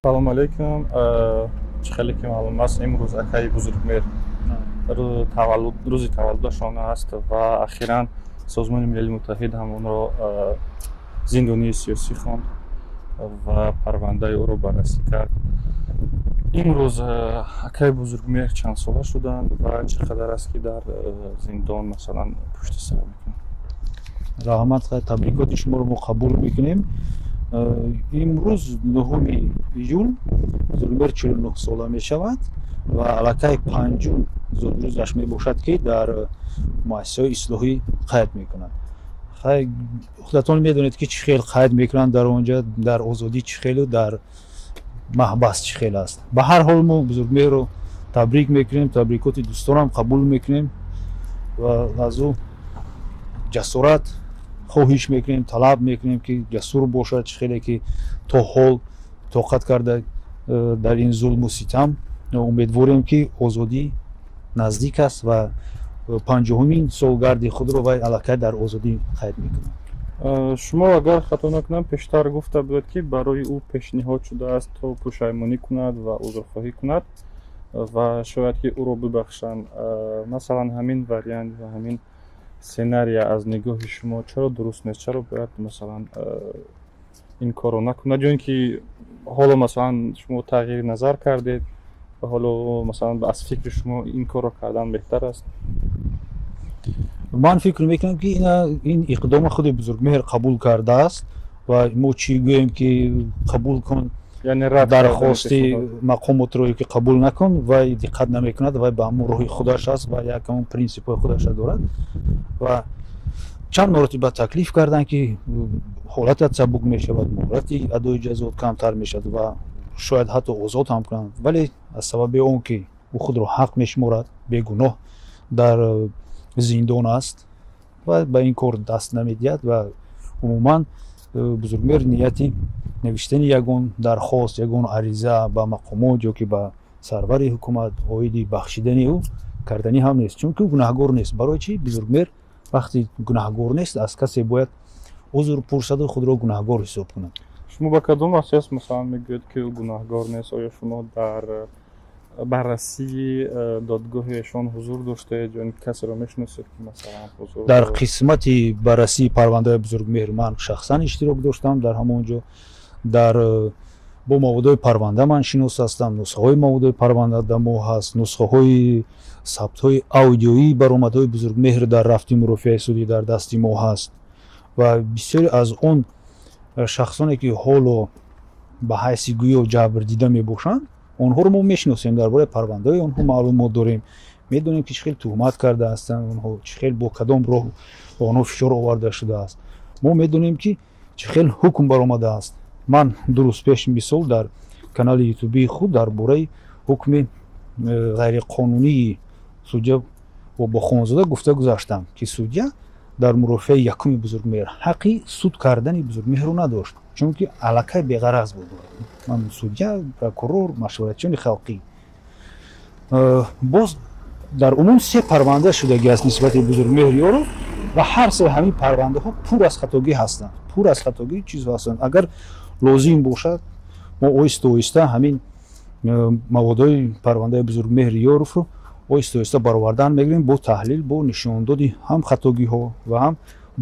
Салому алейкум. Чӣ хеле ки маълум аст, имрӯз акаи Бузургмеҳр рӯзи таваллудашон аст ва ахиран Созмони Милали Муттаҳид ҳам онро зиндонии сиёсӣ хонд ва парвандаи ӯро баррасӣ кард. Имрӯз акаи Бузургмеҳр чанд сола шуданд ва чӣ қадар аст, ки дар зиндон, масалан, пушти сар мекунанд? Раҳмат, табрикоти шуморо мо қабул мекунем. Имрӯз, 9-июл, Бузургмеҳр 49 сола мешавад ва аллакай панҷум зодрӯзаш мебошад, ки дар муассисаҳои ислоҳӣ қайд мекунад. Худатон медонед, ки чӣ хел қайд мекунанд дар он ҷо, дар озодӣ чӣ хелу дар маҳбас чӣ хел аст. Ба ҳар ҳол, мо Бузургмеҳрро табрик мекунем, табрикоти дӯстонам қабул мекунем ва аз ӯ ҷасорат хоҳиш мекунем, талаб мекунем, ки ҷасур бошад, чӣ хеле ки то ҳол тоқат карда дар ин зулму ситам. Умедворем, ки озодӣ наздик аст ва 50-умин солгарди худро вай аллакай дар озодӣ қайд мекунад. Шумо, агар хато накунам, пештар гуфта будед, ки барои ӯ пешниҳод шудааст, то пушаймонӣ кунад ва узрхоҳӣ кунад ва шояд ки ӯро бибахшанд. Масалан, ҳамин вариант ва ҳамин сценария аз нигоҳи шумо чаро дуруст нест? Чаро бояд, масалан, ин корро накунад? Ё ин ки ҳоло, масалан, шумо тағйири назар кардед ва ҳоло, масалан, аз фикри шумо ин корро кардан беҳтар аст? Ман фикр мекунам, ки ин иқдома худи Бузургмеҳр қабул кардааст ва мо чӣ гӯем, ки қабул кун яъне рад кардани дархости пешниҳод. мақомотро ки қабул накун, вай диққат намекунад. Вай ба ҳамон роҳи худаш аст ва як ҳамон принсипҳои худаша дорад. Ва чанд маротиба таклиф карданд, ки ҳолатат сабук мешавад, муҳлати адои ҷазот камтар мешавад ва шояд ҳатто озод ҳам кунанд, вале аз сабаби он ки ӯ худро ҳақ мешуморад, бегуноҳ дар зиндон аст ва ба ин кор даст намедиҳад. Ва умуман Бузургмеҳр нияти навиштани ягон дархост, ягон ариза ба мақомот ё ки ба сарвари ҳукумат оиди бахшидани ӯ карданӣ ҳам нест, чунки ӯ гунаҳгор нест. Барои чӣ Бузургмеҳр, вақте гунаҳгор нест, аз касе бояд узр пурсаду худро гунаҳгор ҳисоб кунад? Шумо ба кадом асос, масалан, мегӯед, ки ӯ гунаҳгор нест? Оё шумо дар баррасии додгоҳи эшон ҳузур доштаед ё ин касеро мешиносед, ки, масалан, ҳузур Дар қисмати баррасии парвандаи Бузургмеҳр ман шахсан иштирок доштам. Дар ҳамон ҷо дар бо маводҳои парванда ман шинос ҳастам. Нусхаҳои маводҳои парванда дар мо ҳаст, нусхаҳои сабтҳои аудиоии баромадҳои Бузургмеҳр дар рафти мурофиаи судӣ дар дасти мо ҳаст. Ва бисёре аз он шахсоне, ки ҳоло ба ҳайси гӯё ҷабрдида мебошанд, онҳоро мо мешиносем, дар бораи парвандаҳои онҳо маълумот дорем, медонем, ки чӣ хел туҳмат карда ҳастанд онҳо, чӣ хел, бо кадом роҳ ба онҳо фишор оварда шудааст. Мо медонем, ки чӣ хел ҳукм баромадааст. Ман 2 рӯз пеш, мисол, дар канали ютубии худ дар бораи ҳукми ғайриқонунии судя Бобохонзода гуфта гузаштам, ки судя дар мурофиаи якуми Бузургмеҳр ҳаққи суд кардани Бузургмеҳрро надошт, чунки аллакай беғараз буд. Ман судя, прокурор, машваратчиёни халқӣ. Боз дар умум се парванда шудагӣ аст нисбати Бузургмеҳр Ёров ва ҳар се ҳамин парвандаҳо пур аз хатогӣ ҳастанд, пур аз хатогӣ чизҳо ҳастанд. Агар лозим бошад, мо оҳиста оҳиста ҳамин маводҳои парвандаи Бузургмеҳри Ёровро оҳиста оҳиста баровардан мегирем, бо таҳлил, бо нишондоди ҳам хатогиҳо ва ҳам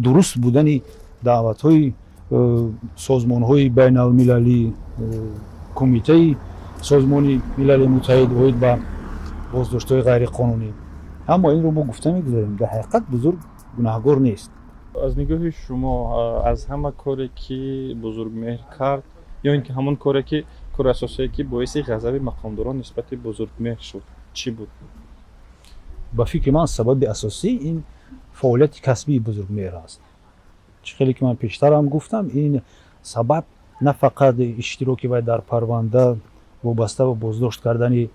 дуруст будани даъватҳои созмонҳои байналмилалӣ, кумитаи Созмони Милали Муттаҳид оид ба боздоштҳои ғайриқонунӣ. Аммо инро мо гуфта мегузорем: дар ҳақиқат Бузург гунаҳгор нест. Аз нигоҳи шумо, аз ҳама коре, ки Бузургмеҳр кард, ё ин ки ҳамон коре, ки кори асосие, ки боиси ғазаби мақомдорон нисбати Бузургмеҳр шуд, чӣ буд? Ба фикри ман, сабаби асосӣ ин фаъолияти касбии Бузургмеҳр аст. Чӣ хеле ки ман пештарам гуфтам, ин сабаб на фақат иштироки вай дар парванда вобаста ба боздошт кардани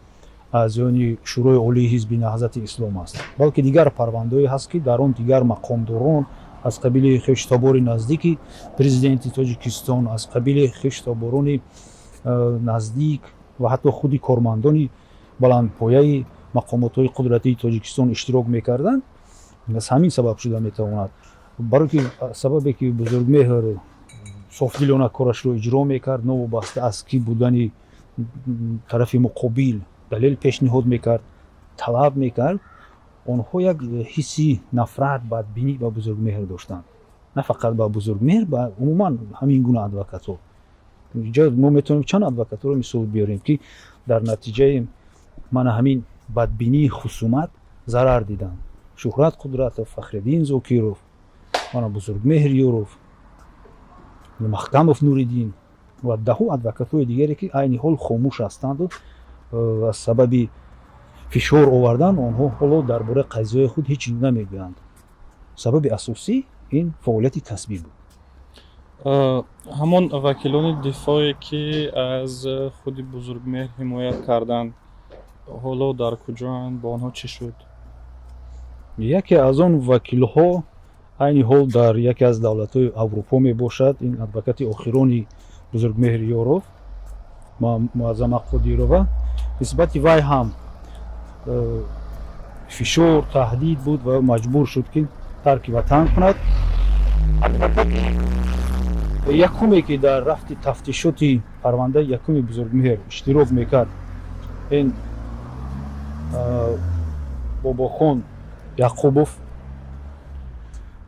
аъзоёни Шӯрои Олии Ҳизби Наҳзати Ислом аст, балки дигар парвандаҳое ҳаст, ки дар он дигар мақомдорон аз қабили хештобори наздики президенти Тоҷикистон, аз қабили хештоборони наздик ва ҳатто худи кормандони баландпояи мақомотҳои қудратии Тоҷикистон иштирок мекарданд. Аз ҳамин сабаб шуда метавонад, барое ки сабабе ки Бузургмеҳр софдилона корашро иҷро мекард, новобаста аз кӣ будани. Тарафи муқобил далел пешниҳод мекард, талаб мекард, онҳо як ҳисси нафрат, бадбинӣ ба Бузургмеҳр доштанд. На фақат ба Бузургмеҳр, ба умуман ҳамин гуна адвокатҳо. Инҷо мо метавонем чанд адвокатҳоро мисол биёрем, ки дар натиҷаи мана ҳамин бадбинии хусумат зарар диданд. Шуҳрат Қудратов, Фахриддин Зокиров, мана Бузургмеҳр Ёров, Маҳкамов Нуриддин ва даҳу адвокатҳои дигаре, ки айни ҳол хомӯш ҳастанду аз сабаби фишор овардан онҳо ҳоло дар бораи қазияҳои худ ҳеҷ намегӯянд. Сабаби асосӣ ин фаъолияти касбӣ буд. Ҳамон вакилони дифоъе, ки аз худи Бузургмеҳр ҳимоят карданд, ҳоло дар куҷоанд? Бо онҳо чӣ шуд? Яке аз он вакилҳо айни ҳол дар яке аз давлатҳои Аврупо мебошад. Ин адвокати охирони Бузургмеҳр Ёров, Муаззама Қодирова. Нисбати вай ҳам фишор, таҳдид буд ва маҷбур шуд, ки тарки ватан кунад. Якуме, ки дар рафти тафтишоти парвандаи якуми Бузургмеҳр иштирок мекард, ин Бобохон Яқубов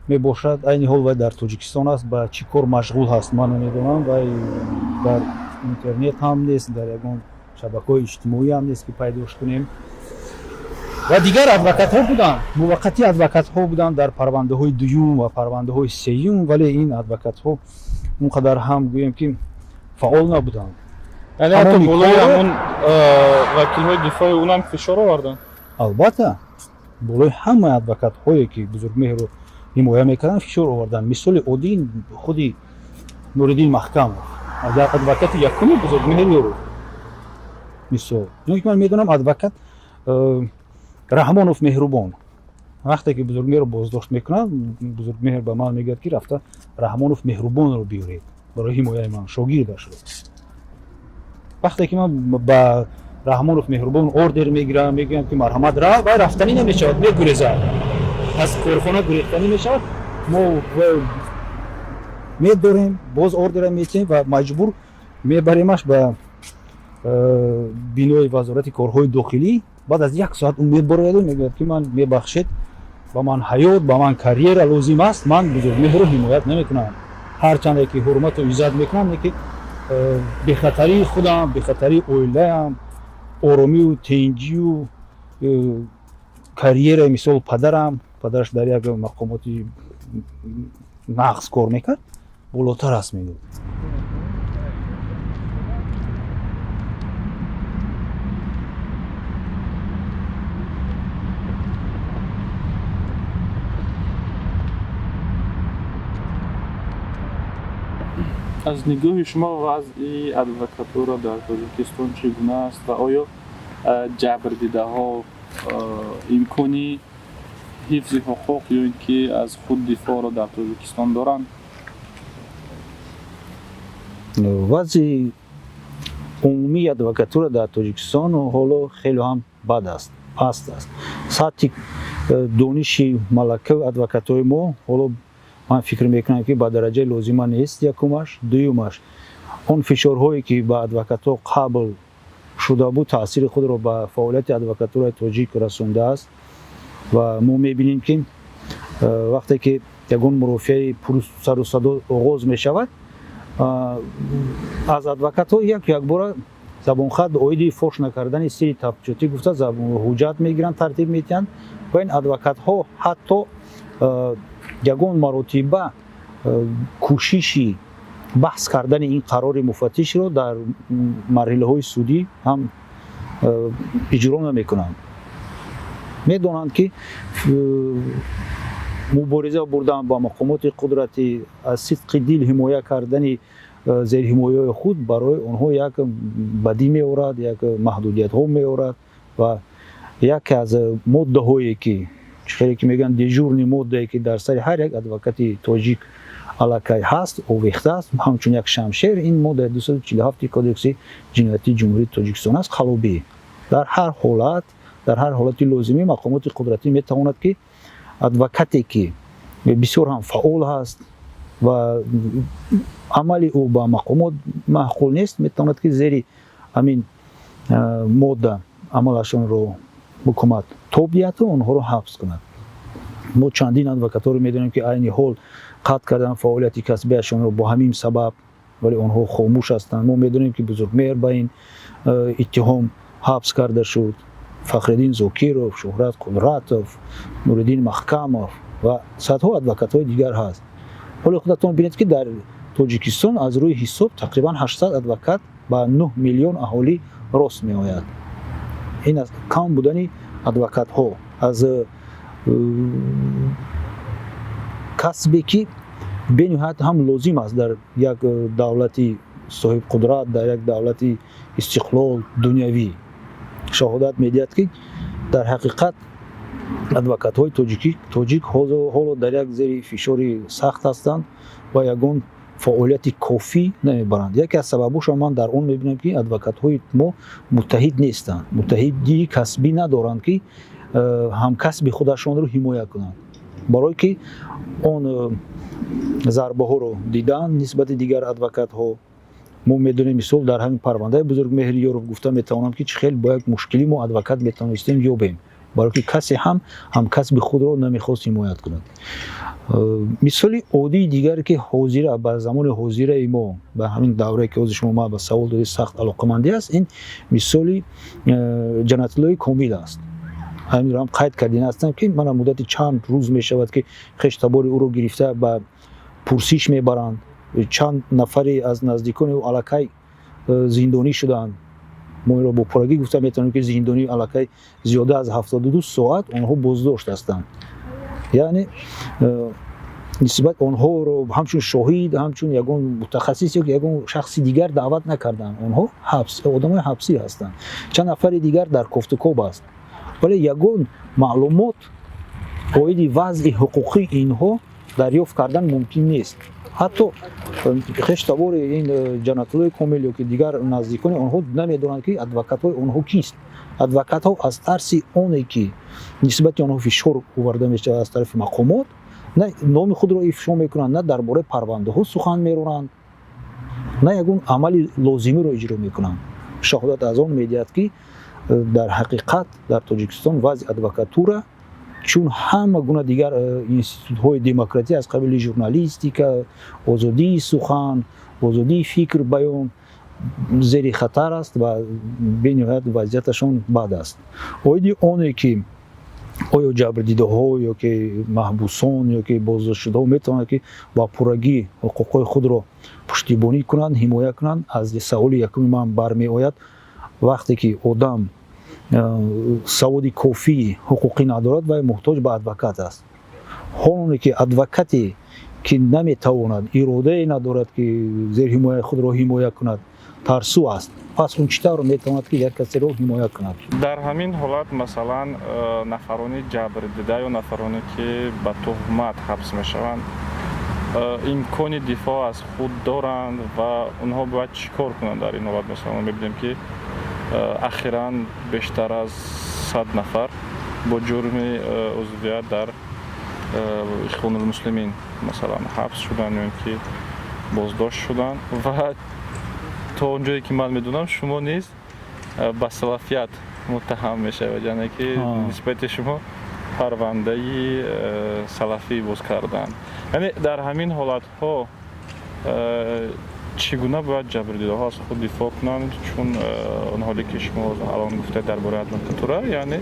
мебошад. Айни ҳол вай дар Тоҷикистон аст. Ба чӣ кор машғул ҳаст, ман намедонам. Вай дар интернет ҳам нест, дар ягон шабакаҳои иҷтимоӣ ҳам нест, ки пайдош кунем. Ва дигар адвокатҳо буданд, муваққатӣ адвокатҳо буданд дар парвандаҳои дуюм ва парвандаҳои сеюм, вале ин адвокатҳо он қадар ҳам, гӯем, ки фаъол набуданд. Яъне ҳатто болои ҳамон вакилҳои дифои унам фишор оварданд? Албатта, болои ҳамаи адвокатҳое, ки Бузургмеҳрро ҳимоя мекарданд, фишор оварданд. Мисоли оддӣ худи Нуриддин Маҳкамов, адвокати якуми Бузургмеҳр Ёров. Мисол, ё ки ман медонам, адвокат Раҳмонов Меҳрубон, вақте ки Бузургмеҳрро боздошт мекунад, Бузургмеҳр ба ман мегӯяд, ки рафта Раҳмонов Меҳрубонро биёред барои ҳимояи ман, шогирдашро. Вақте ки ман ба Раҳмонов Меҳрубон ордер мегирам, мегӯям, ки марҳамат, рав, вай рафтанӣ намешавад, мегурезад, аз корхона гурехтанӣ мешавад. Мо медорем, боз ордера метиҳем ва маҷбур мебаремаш ба бинои Вазорати корҳои дохилӣ. Баъд аз як соат ӯ мебарояду мегӯяд, ки ман, мебахшед, ба ман ҳаёт, ба ман карьера лозим аст, ман Бузургмеҳрро ҳимоят намекунам, ҳарчанде ки ҳурмату иззат мекунам, лекин бехатарии худам, бехатарии оилаям, оромию тинҷию карьераи, мисол, падарам, падараш дар як мақомоти нағз кор мекард, болотар аст, мегӯяд. Аз нигоҳи шумо вазъи адвокатура дар Тоҷикистон чӣ гуна аст ва оё ҷабрдидаҳо имкони ҳифзи ҳуқуқ ё ин ки аз худ дифоъро дар Тоҷикистон доранд? Вазъи умумии адвокатура дар Тоҷикистон ҳоло хеле ҳам бад аст, паст аст. Сатҳи дониши малакаи адвокатҳои мо ҳоло, ман фикр мекунам, ки ба дараҷаи лозима нест. Якумаш. Дуюмаш, он фишорҳое, ки ба адвокатҳо қабл шуда буд, таъсири худро ба фаъолияти адвокатураи тоҷик расондааст. Ва мо мебинем, ки вақте ки ягон мурофиаи пурсару садо оғоз мешавад, аз адвокатҳо як якбора забонхат оиди фош накардани сирри тафтишотӣ гуфта ҳуҷҷат мегиранд, тартиб метиҳанд. Ва ин адвокатҳо ҳатто ягон маротиба кӯшиши баҳс кардани ин қарори муфаттишро дар марҳилаҳои судӣ ҳам иҷро намекунанд. Медонанд, ки мубориза бурдан ба мақомоти қудратӣ, аз сидқи дил ҳимоя кардани зерҳимояи худ барои онҳо як бадӣ меорад, як маҳдудиятҳо меорад. Ва яке аз моддаҳое, ки хеле ки мегӯянд, дежурный моддае, ки дар сари ҳар як адвокати тоҷик аллакай ҳаст, овехта аст ҳамчун як шамшер, ин моддаи 247 Кодекси ҷиноятии Ҷумҳурии Тоҷикистон аст: қаллобӣ. Дар ҳар ҳолати лозимӣ мақомоти қудратӣ метавонад, ки адвокате, ки бисёр ҳам фаъол ҳаст ва амали ӯ ба мақомот маъқул нест, метавонад, ки зери Ҳамин модда амалашонро ҳукумат тоб диҳаду онҳоро ҳабс кунад. Мо чандин адвокатҳоро медонем, ки айни ҳол қатъ кардан фаъолияти касбиашонро бо ҳамин сабаб, вале онҳо хомӯш ҳастанд. Мо медонем, ки Бузургмеҳр ба ин иттиҳом ҳабс карда шуд, Фахриддин Зокиров, Шӯҳрат Қудратов, Нуриддин Маҳкамов ва садҳо адвокатҳои дигар ҳаст. Ҳоло худатон бинед, ки дар Тоҷикистон аз рӯи ҳисоб тақрибан 800 адвокат ба 9 миллион аҳолӣ рост меояд. Ин аз кам будани адвокатҳо, аз касбе, ки бениҳоят ҳам лозим аст дар як давлати соҳибқудрат, дар як давлати истиқлол дунявӣ, шаҳодат медиҳад, ки дар ҳақиқат адвокатҳои тоҷик ҳоло дар як зери фишори сахт ҳастанд ва ягон фаъолияти кофӣ намебаранд. Яке аз сабабҳоша ман дар он мебинам, ки адвокатҳои мо муттаҳид нестанд, муттаҳидии касбӣ надоранд, ки ҳамкасби худашонро ҳимоя кунанд, барое ки он зарбаҳоро дидан нисбати дигар адвокатҳо. Мо медонем, мисол, дар ҳамин парвандаи Бузургмеҳри Ёров гуфта метавонам, ки чӣ хел бо як мушкилӣ мо адвокат метавонистем ёбем, барое ки касе ҳам ҳамкасби худро намехост ҳимоят кунад. Мисоли оддии дигаре, ки ҳозира ба замони ҳозираи мо, ба ҳамин даврае, ки ҳозир шумо ма ба савол додед, сахт алоқамандӣ аст, ин мисоли Ҷаннатуллои Комил аст. Ҳаминро ҳам қайд кардин ҳастам, ки мана муддати чанд рӯз мешавад, ки хештабори ӯро гирифта ба пурсиш мебаранд. Чанд нафаре аз наздикони ӯ аллакай зиндонӣ шуданд. Мо инро бо пуррагӣ гуфта метавонем, ки зиндонӣ аллакай зиёда аз 72 соат онҳо боздошт ҳастанд, яъне нисбат онҳоро ҳамчун шоҳид, ҳамчун ягон мутахассис ё ягон шахси дигар даъват накарданд. Онҳо ҳабс, одамои ҳабсӣ ҳастанд. Чанд нафари дигар дар кофтукоб аст, вале ягон маълумот оиди вазъи ҳуқуқии инҳо дарёфт кардан мумкин нест. Ҳатто хештабори ин Ҷаннатуллои Комил ё ки дигар наздикони онҳо намедонанд, ки адвокатҳои онҳо кист. Адвокатҳо аз тарси оне, ки нисбати онҳо фишор оварда мешавад аз тарафи мақомот, на номи худро ифшо мекунанд, на дар бораи парвандаҳо сухан меронанд, на ягон амали лозимиро иҷро мекунанд. Шаҳодат аз он медиҳад, ки дар ҳақиқат дар Тоҷикистон вазъи адвокатура, чун ҳама гуна дигар институтҳои демократӣ аз қабили журналистика, озодии сухан, озодии фикр баён, зери хатар аст ва бениҳоят вазъияташон бад аст. Оиди оне, ки оё ҷабрдидаҳо ё ки маҳбусон ё ки боздоштшудаҳо метавонанд, ки ба пуррагӣ ҳуқуқҳои худро пуштибонӣ кунанд, ҳимоя кунанд, аз саволи якуми ман бармеояд: вақте ки одам саводи кофии ҳуқуқӣ надорад, вай муҳтоҷ ба адвокат аст. Ҳолоне ки адвокате ки наметавонад, иродае надорад, ки зерҳимояи худро ҳимоя кунад, тарсу аст, пас он чӣ тавр метавонад, ки як касеро ҳимоя кунад? Дар ҳамин ҳолат, масалан, нафарони ҷабрдида ё нафароне, ки ба туҳмат ҳабс мешаванд, имкони дифоъ аз худ доранд ва онҳо бояд чӣ кор кунанд дар ин ҳолат? Масалан, мебинем, ки ахиран бештар аз 100 нафар бо ҷурми узвият дар Ихвонулмуслимин, масалан, ҳабс шуданд ё ин ки боздошт шуданд ва то он ҷое, ки ман медонам, шумо низ ба салафият муттаҳам мешавед, яъне ки нисбати шумо парвандаи салафӣ боз карданд. Яъне дар ҳамин ҳолатҳо чӣ гуна бояд ҷабрдидаҳо аз худ дифоъ кунанд? Чун он ҳоле, ки шумо алон гуфтед дар бораи адвокатура, яъне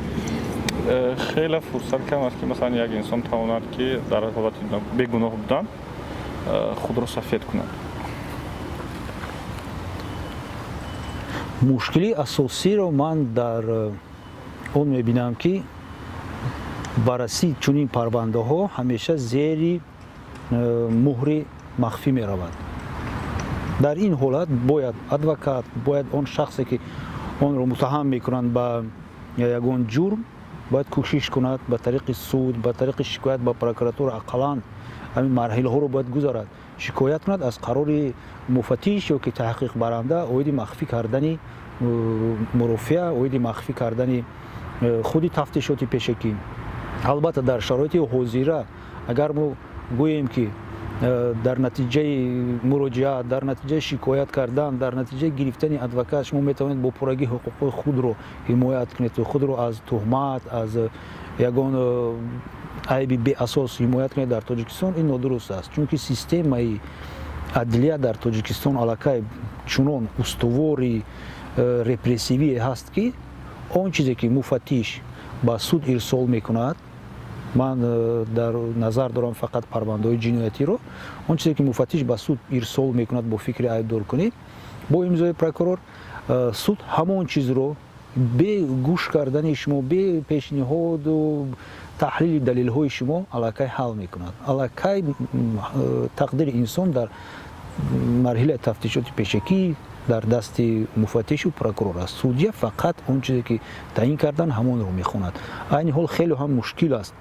хеле фурсат кам аст, ки масалан як инсон тавонад, ки дар ҳолати бегуноҳ будан худро сафед кунад. Мушкилии асосиро ман дар он мебинам, ки баррасии чунин парвандаҳо ҳамеша зери муҳри махфӣ меравад. Дар ин ҳолат бояд адвокат, бояд он шахсе, ки онро муттаҳам мекунанд ба ягон ҷурм, бояд кӯшиш кунад ба тариқи суд, ба тариқи шикоят ба прокуратура, ақаллан ҳамин марҳилаҳоро бояд гузарад, шикоят кунад аз қарори муфаттиш ё ки таҳқиқбаранда оиди махфӣ кардани мурофиа, оиди махфӣ кардани худи тафтишоти пешакӣ. Албатта, дар шароити ҳозира, агар мо гӯем, ки Дар натиҷаи муроҷиат, дар натиҷаи шикоят кардан, дар натиҷаи гирифтани адвокат шумо метавонед бо пуррагӣ ҳуқуқҳои худро ҳимоят кунед, худро аз туҳмат, аз ягон айби беасос ҳимоят кунед. Дар Тоҷикистон ин нодуруст аст, чунки системаи адлия дар Тоҷикистон аллакай чунон устувори репрессивие ҳаст, ки он чизе ки муфаттиш ба суд ирсол мекунад, ман дар назар дорам фақат парвандаҳои ҷиноятиро, он чизе ки муфаттиш ба суд ирсол мекунад бо фикри айбдоркунӣ, бо имзои прокурор, суд ҳамон чизро бе гӯш кардани шумо, бе пешниҳоду таҳлили далелҳои шумо аллакай ҳал мекунад. Аллакай тақдири инсон дар марҳилаи тафтишоти пешакӣ дар дасти муфаттишу прокурор аст. Судья фақат он чизе ки таъин кардан, ҳамонро мехонад. Айни ҳол хеле ҳам мушкил аст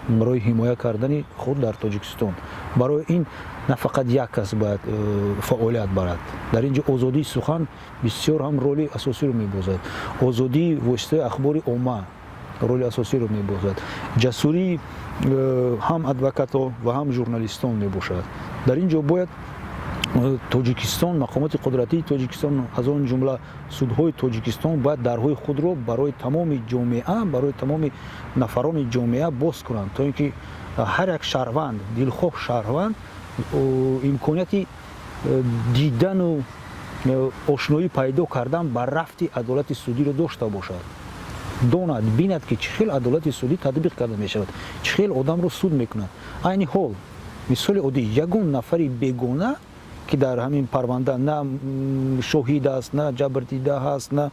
барои ҳимоя кардани худ дар Тоҷикистон. Барои ин на фақат як кас бояд фаъолият барад. Дар ин ҷо озодии сухан бисёр ҳам роли асосиро мебозад, озодии воситаи ахбори омма роли асосиро мебозад, ҷасурии ҳам адвокатҳо ва ҳам журналистон мебошад. Дар ин ҷо бояд Тоҷикистон, мақомоти қудратии Тоҷикистон, аз он ҷумла судҳои Тоҷикистон, бояд дарҳои худро барои тамоми ҷомеа, барои тамоми нафарони ҷомеа боз кунанд, то ин ки ҳар як шаҳрванд, дилхоҳ шаҳрванд имконияти дидану ошноӣ пайдо кардан ба рафти адолати судиро дошта бошад, донад, бинад, ки чӣ хел адолати судӣ татбиқ карда мешавад, чӣ хел одамро суд мекунад. Айни ҳол, мисоли оддӣ, ягон нафари бегона, ки дар ҳамин парванда на шоҳид аст, на ҷабрдида ҳаст, на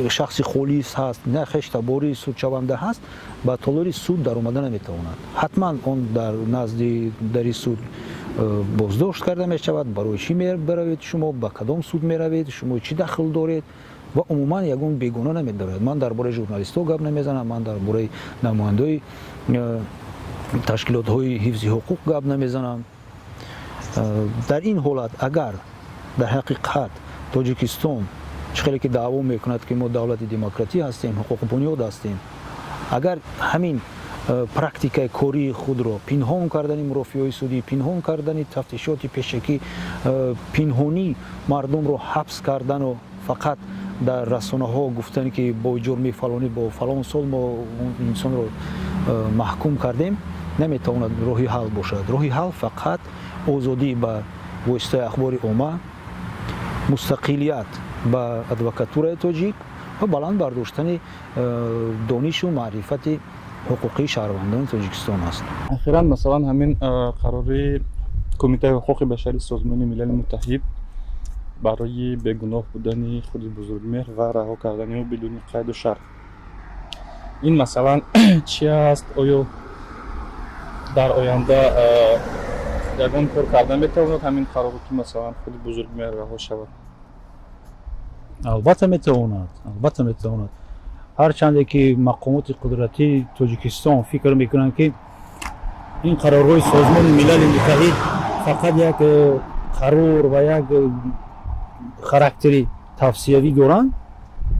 шахси холис ҳаст, на хештабори судшаванда ҳаст, ба толори суд даромада наметавонад. Ҳатман он дар назди дари суд боздошт карда мешавад: барои чӣ меравед шумо, ба кадом суд меравед шумо, чӣ дахл доред? Ва умуман ягон бегона намедарояд. Ман дар бораи журналистҳо гап намезанам, ман дар бораи намояндаои ташкилотҳои ҳифзи ҳуқуқ гап намезанам. Дар ин ҳолат, агар дар ҳақиқат Тоҷикистон, чӣ хеле ки даъво мекунад, ки мо давлати демократӣ ҳастем, ҳуқуқбунёд ҳастем, агар ҳамин практикаи кории худро, пинҳон кардани мурофиаҳои судӣ, пинҳон кардани тафтишоти пешакӣ, пинҳонӣ мардумро ҳабс кардану фақат дар расонаҳо гуфтане, ки бо ҷурми фалонӣ бо фалон сол мо инсонро маҳкум кардем, наметавонад роҳи ҳал бошад. Роҳи ҳал фақат озодӣ ба воситаи ахбори омма, мустақилият ба адвокатураи тоҷик ва баланд бардоштани донишу маърифати ҳуқуқии шаҳрвандони Тоҷикистон аст. Ахиран, масалан, ҳамин қарори Кумитаи ҳуқуқи башари Созмони Милали Муттаҳид барои бегуноҳ будани худи Бузургмеҳр ва раҳо кардани ӯ бидуни қайду шарт, ин масалан чи аст? Оё дар оянда ягон кор карда метавонад ҳамин қароро, ки масалан худи Бузургмеҳр раҳо шавад? Албатта метавонад, албатта метавонад. Ҳарчанде ки мақомоти қудратии Тоҷикистон фикр мекунанд, ки ин қарорҳои Созмони Милали Муттаҳид фақат як қарор ва як характери тавсиявӣ доранд,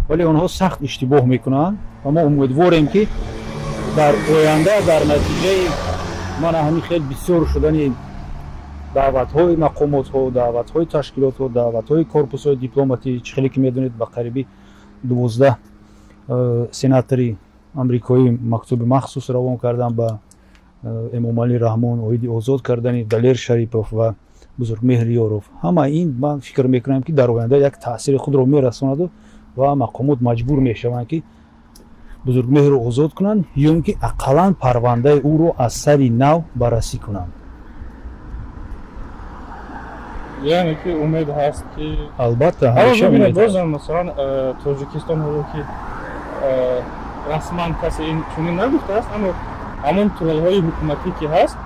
вале онҳо сахт иштибоҳ мекунанд. Ва мо умедворем, ки дар оянда, дар натиҷаи мана ҳамин хел бисёр шудани даъватҳои мақомотҳо, даъватҳои ташкилотҳо, даъватҳои корпусҳои дипломатӣ, чӣ хеле ки медонед, ба қариби 12 сенатори амрикоӣ мактуби махсус равон карданд ба Эмомалӣ Раҳмон оиди озод кардани Далер Шарипов ва Бузургмеҳр Ёров. Ҳама ин, ман фикр мекунам, ки дар оянда як таъсири худро мерасонаду ва мақомот маҷбур мешаванд, ки Бузургмеҳрро озод кунанд ё ин ки ақаллан парвандаи ӯро аз сари нав баррасӣ кунанд. Яъне ки умед ҳаст, ки Албатта, ҳамеша умед. Бозам, масалан, Тоҷикистон, ҳоло ки расман касе ин чунин нагуфтааст, аммо ҳамон троллҳои ҳукуматӣ ки ҳаст,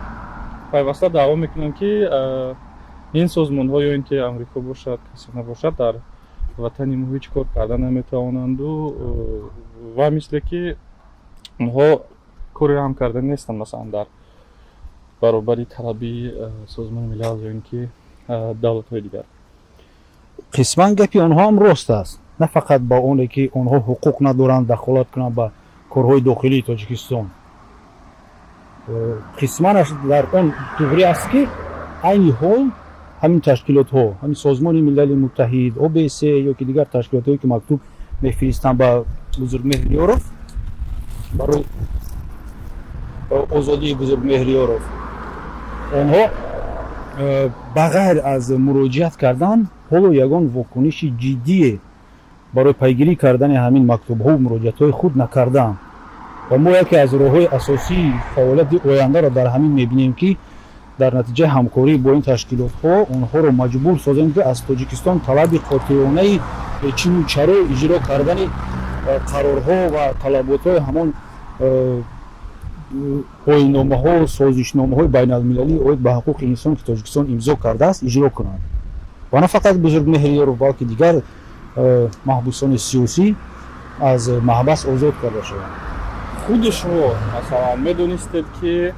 пайваста даъво мекунанд, ки ин созмонҳо ё ин ки Амрико бошад, касе набошад, дар ватани мо ҳеҷ кор карда наметавонанду ва мисле ки онҳо коре ҳам карда нестанд, масалан, дар баробари талаби Созмони Милал ё ин ки давлатҳои дигар. Қисман гапи онҳо ҳам рост аст, на фақат ба оне ки онҳо ҳуқуқ надоранд дахолат кунанд ба корҳои дохилии Тоҷикистон. Қисманаш дар он туғрӣ аст, ки айни ҳол ҳамин ташкилотҳо, ҳамин Созмони Милали Муттаҳид, ОБСЕ ё ки дигар ташкилотҳое, ки мактуб мефиристанд ба Бузургмеҳр Ёров барои озодии Бузургмеҳр Ёров, онҳо ба ғайр аз муроҷиат кардан ҳоло ягон вокуниши ҷиддие барои пайгирӣ кардани ҳамин мактубҳову муроҷиатҳои худ накардаанд. Ва мо яке аз роҳҳои асосии фаъолияти ояндаро дар ҳамин мебинем, ки дар натиҷаи ҳамкорӣ бо ин ташкилотҳо онҳоро маҷбур созем, ки аз Тоҷикистон талаби қотеонаи чину чаро иҷро кардани қарорҳо ва талаботҳои ҳамон оинномаҳо, созишномаҳои байналмилалӣ оид ба ҳуқуқи инсон, ки Тоҷикистон имзо кардааст, иҷро кунанд ва на фақат Бузургмеҳр Ёров, балки дигар маҳбусони сиёсӣ аз маҳбас озод карда шаванд. Худи шумо, масалан, медонистед, ки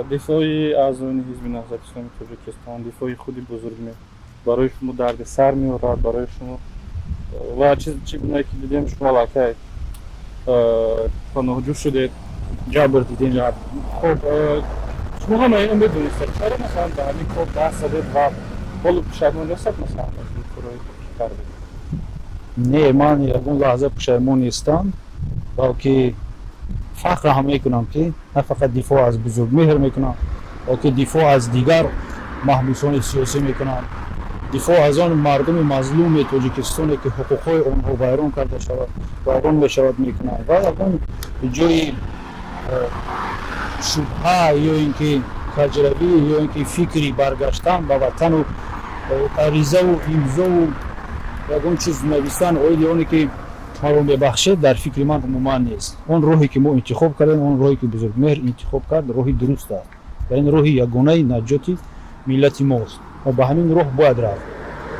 дифои аъзоёни Ҳизби Наҳзати Исломии Тоҷикистон, дифои худи Бузургмеҳр барои шумо дарди сар меорад, барои шумо ва чӣ гунае ки дидем, шумо аллакай паноҳҷӯ шудед, ҷабр дидем. Хуб, шумо ҳама ино медонистед, чаро, масалан, ба ҳамин кор даст задед ва ҳоло пушаймон нестед, масалан, аз ин корҳое ки кардед? Не, ман ягон лаҳза пушаймон нестам, балки фахр ҳам мекунам, ки на фақат дифоъ аз Бузургмеҳр мекунам, балки дифоъ аз дигар маҳбусони сиёсӣ мекунам, дифоъ аз он мардуми мазлуми Тоҷикистоне, ки ҳуқуқҳои онҳо вайрон карда шавад, вайрон мешавад, мекунам. Ва ягон ҷои шубҳа ё ин ки каҷравӣ ё ин ки фикри баргаштан ба ватану аризаву имзову ягон чиз навистан оиди оне ки маро мебахшед, дар фикри ман умуман нест. Он роҳе, ки мо интихоб кардем, он роҳе, ки Бузургмеҳр интихоб кард, роҳи дуруст аст ва ин роҳи ягонаи наҷоти миллати мост. Мо ба ҳамин роҳ бояд рафт.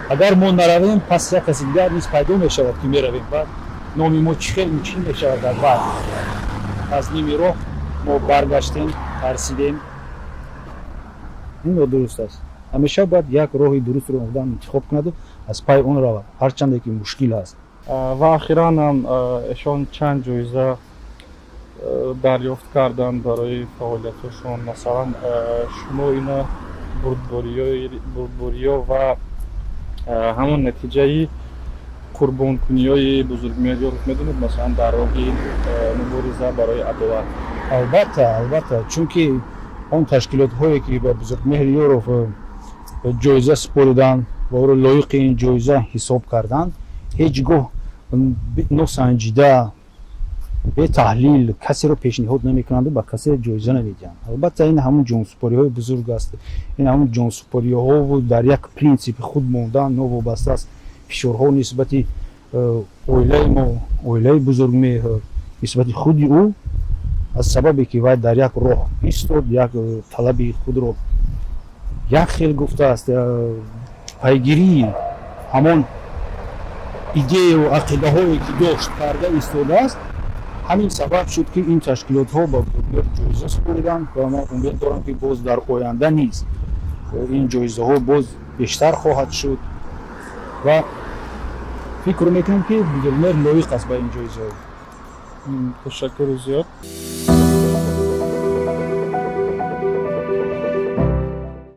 Агар мо наравем, пас як каси дигар низ пайдо мешавад, ки меравем, баъд номи мо чӣ хел чӣ мешавад? Дар баъд аз ними роҳ мо баргаштем, тарсидем. Ин нодуруст аст. Ҳамеша бояд як роҳи дурустро одам интихоб кунаду аз пайи он равад, ҳарчанде ки мушкил аст. Ва охиран ҳам эшон чанд ҷоиза дарёфт карданд барои фаъолиятҳошон. Масалан, шумо ина бурдбориё ва ҳамон натиҷаи қурбонкуниҳои Бузургмеҳр Ёров медонед, масалан, дар роҳи мубориза барои адолат? Албатта, албатта, чунки он ташкилотҳое, ки ба Бузургмеҳр Ёров ҷоиза супориданд ва ӯро лоиқи ин ҷоиза ҳисоб карданд, ҳеҷ гоҳ носанҷида, бетаҳлил касеро пешниҳод намекунанду ба касе ҷоиза намедиҳанд. Албатта, ин ҳамун ҷонсупориҳои бузург аст, ин ҳамун ҷонсупориҳову дар як принсипи худ мондан, новобаста аз фишорҳо нисбати оилаи мо, оилаи Бузургмеҳр, нисбати худи ӯ, аз сабабе ки вай дар як роҳ истод, як талаби худро як хел гуфтааст, пайгирии ҳамон идеяу ақидаҳое, ки дошт, карда истодааст. Ҳамин сабаб шуд, ки ин ташкилотҳо ба Бузургмеҳр ҷоиза супориданд ва ман умед дорам, ки боз дар оянда низ ин ҷоизаҳо боз бештар хоҳад шуд ва фикр мекунам, ки Бузургмеҳр лоиқ аст ба ин ҷоизаҳо. Ташаккури зиёд.